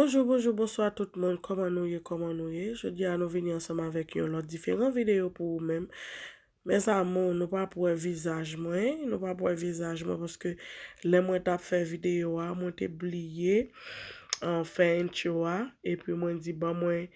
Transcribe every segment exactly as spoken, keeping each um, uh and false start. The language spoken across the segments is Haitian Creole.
Bonjou, bonjou, bonswa tout moun. Kòman nou ye, kòman nou ye? Jodi a nou vini ansanm avèk yon lòt diferan videyo pou ou menm. Mes amours, nou p ap wè vizaj mwen, nou p ap wè vizaj mwen paske lè mwen t ap fè videyo a, mwen te bliye, uh, fè intro a, epi mwen di, "Ban mwen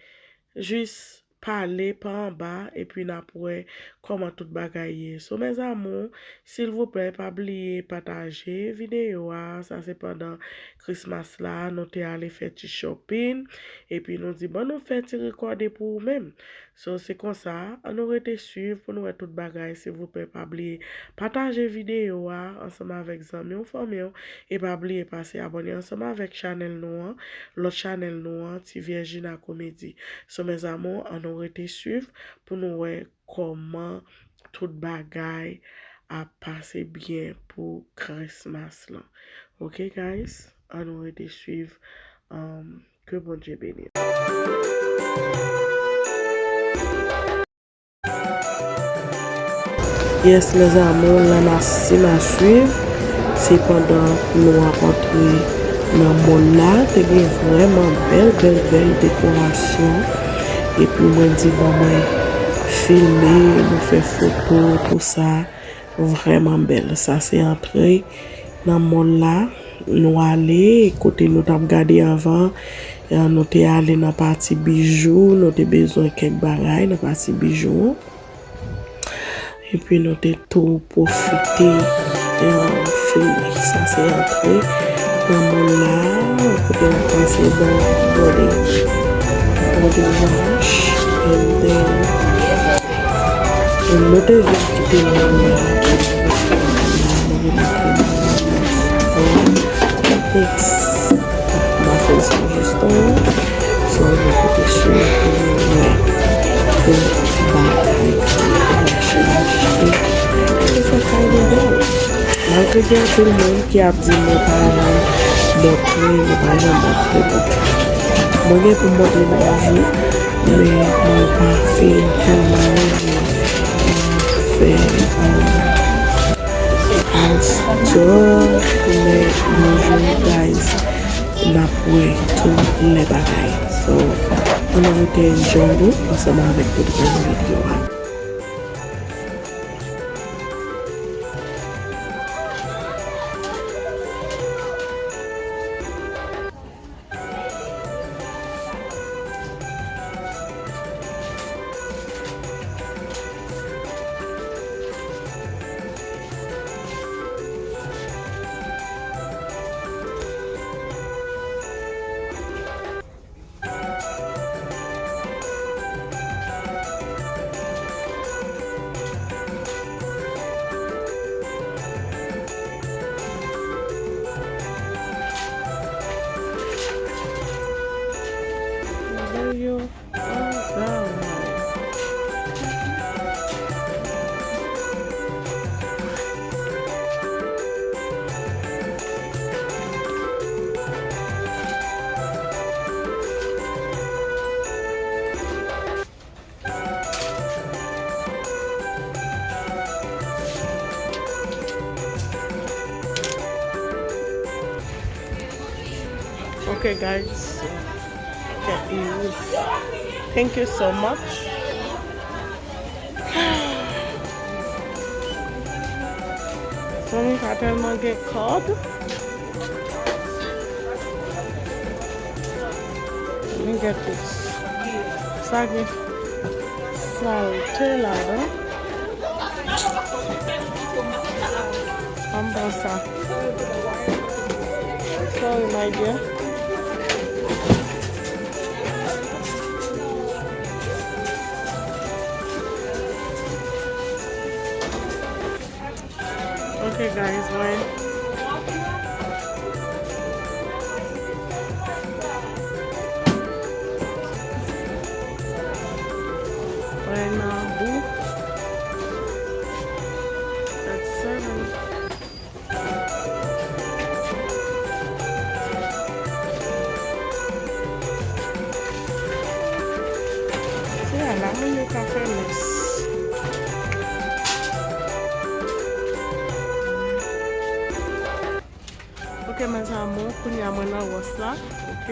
jis pale pa anba, epi n ap wè kòman tout bagay ye." So, mes amours, silvouplè, pa bliye pataje videyo a. Sa se pandan Christmas la, nou te ale fè ti shopping, epi nou di, "Ban nou fè ti rekòde pou ou menm." So, se konsa, ann nou rete swiv pou nou wè tout bagay. Silvouplè, pa bliye pataje videyo a ansanm avèk zanmi w, fanmi w, e pa bliye pase abòne ansanm avèk chanèl nou an, lòt chanèl nou an, Ti Vyèjina Komedi. So, mes amours, ann nou rete swiv pou nou wè kòman tout bagay ap pase byen pou Christmas lan. Ok, guys? Ann nou rete swiv. Um, ke Bondye beni nou. Yes, mes amours, lan a sin a swiv. Se pandan nou ap antre nan mòl la, te gen vrèman bèl, bèl, bèl dekorasyon. Epi mwen di, "Ban mwen filme, nou fè foto, tou sa." Vrèman bèl. Sa se antre nan mòl la. Nou ale kote nou t ap gade anvan. Eh, nou te ale nan pati bijou. Nou te bezwen kèk bagay nan pati bijou. Epi nou te tou pwofite, eh, filme. Sa se antre nan mòl la. Kote n ap pase bò, bò de, bò de vach. And then, nou te vin kite mòn la, nou vin kite mòn la. Thanks. M a fè sa jis pou nou. So, nou kote sou pou nou wè tout bagay ki mache, mache. Tout sa kay nou bèl. Malgre gen anpil moun ki ap di nou pa janm montre, nou pa janm montre, bon. Mwen gen pou m montre nou yon jou, men mwen pa fin tèlman renmen, euh, fè, euh, house tour, men yon jou, guys, n ap wè tout lè bagay. So, ann nou rete enjoy nou ansanm avèk tout grenn videyo a. Okay, guys. Thank you so much. Zanmi pa tèlman gen kòb. Let me get this. Sa gen salte ladan. Ann pran sa. Sorry, my dear. Okay, guys, mwen. Mwen nan bout. At seven. Se a la moun yo ka fè mès. Ok, Ok, mes amours, kounye a mwen nan ròs la. Ok.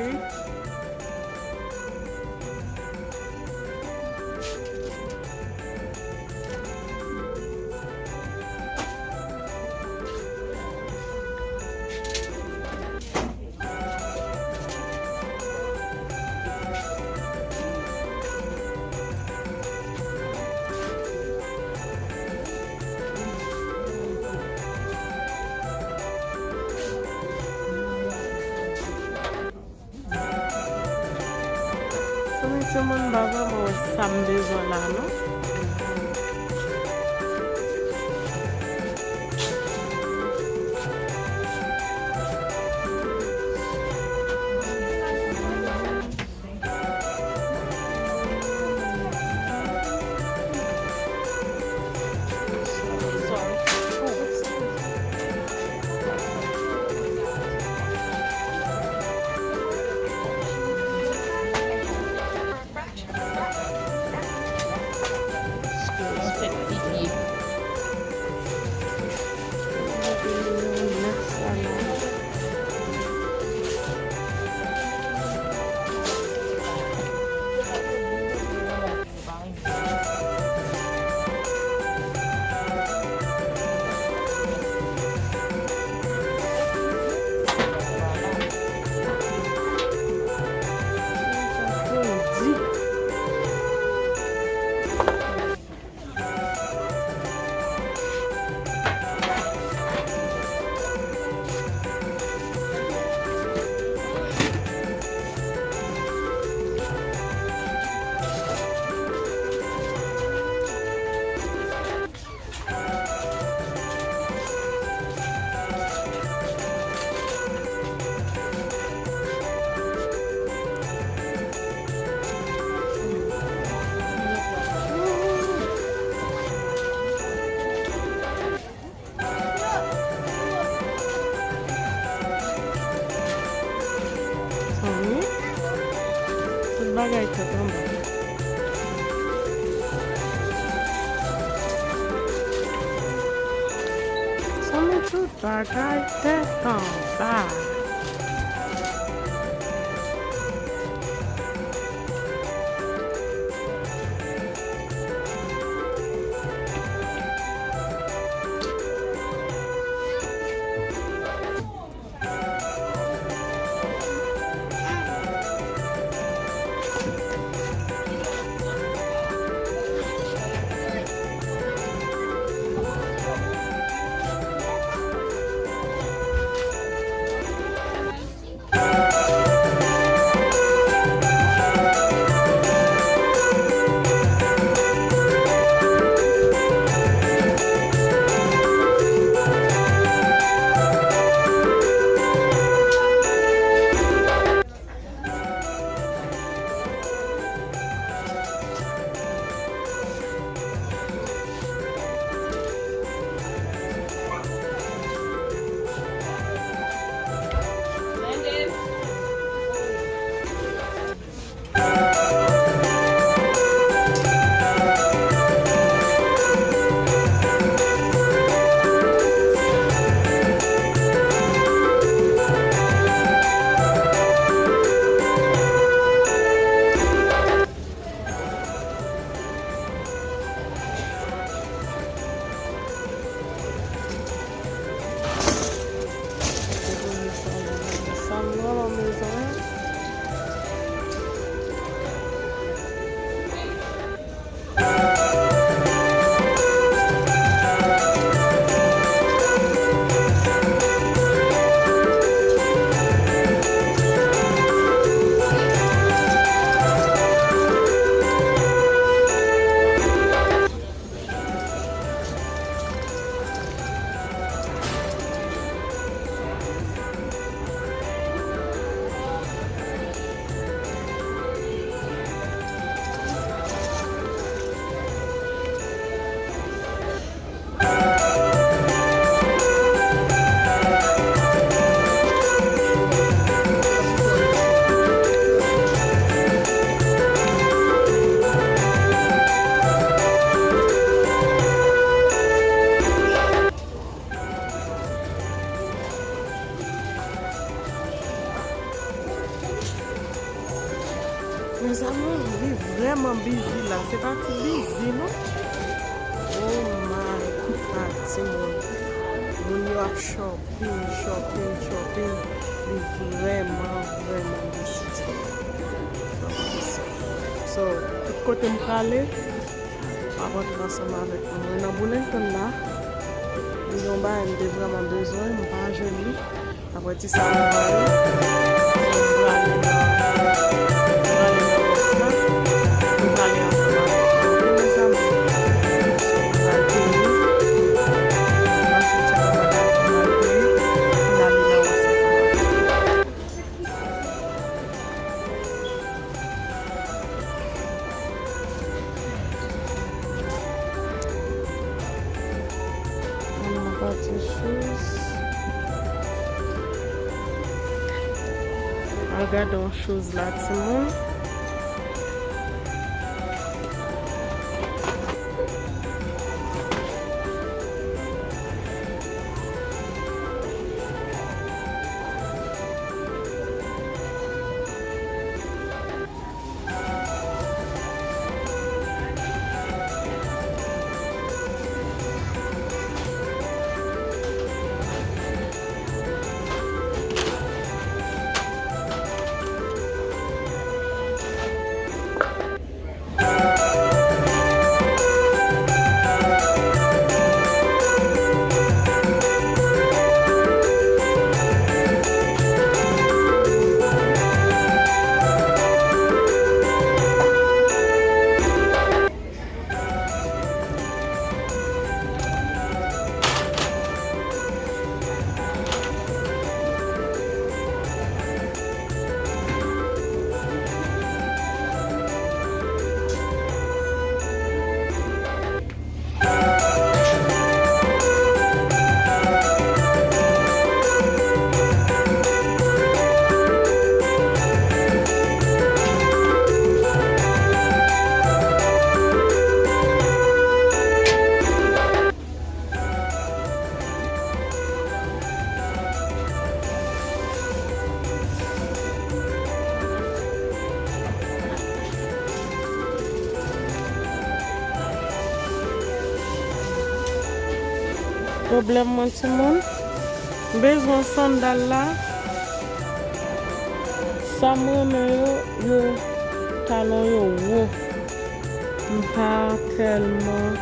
Fanmi, timoun, m pa vrèman wè sa m bezwen la non. Fanmi, tout bagay tèt anba. Fanmi, tout bagay tèt anba. Mezanmi, li vrèman bizi la. Se pa ti bizi, non. Oh my God, timoun. Moun yo ap shopping, shopping, shopping. Li vrèman, vrèman bizi, timoun. So, tout kote m prale, m ap antre ansanm avèk nou. Mwen nan Burlington la. M gen yon bagay m te vrèman bezwen, m pa jwenn li. Apre ti sa, m prale, m prale nan, m prale nan wòf la, m prale ansanm avèk nou. Wi, mezanmi. So, m pral peye, m achte tchèk mwen la, m pral peye, m ale nan wòf ansanm avèk nou. Ann, yon pati shoes. Al gade yon shoes la, timoun. Pwoblèm mwen, timoun, m bezwen sandal la. Sa m renmen yo, yo, talon yo wo. M pa tèlman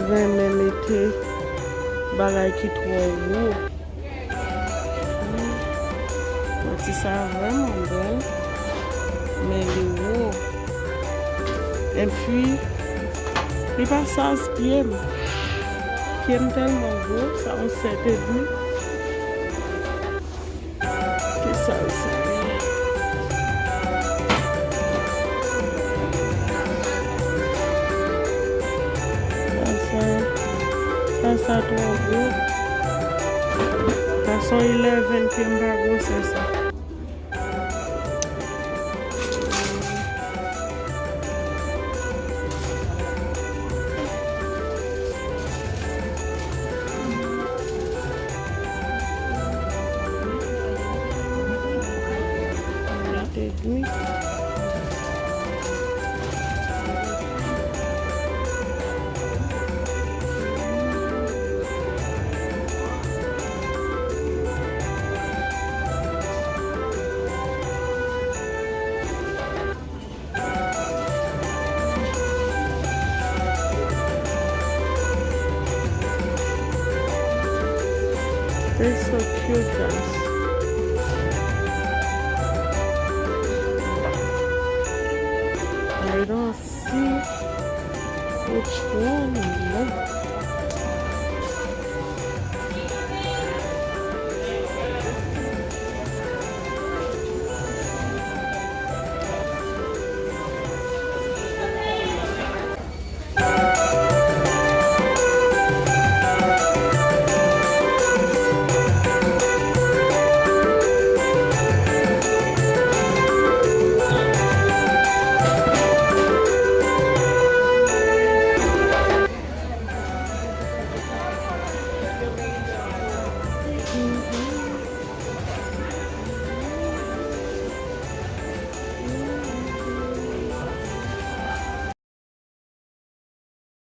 renmen mete bagay ki twò wo. Pati sa vrèman bèl, men li wo. Epi, li pa saz pye m. Pye m tèlman gwo, sa yon sèt edmi. Ki sal sa ye? Sa, sa, sa, sa twò gwo. Sa se yon eleven ke m pa gwosè sa. Tet mi. They're so cute, guys. I don't see which one I like.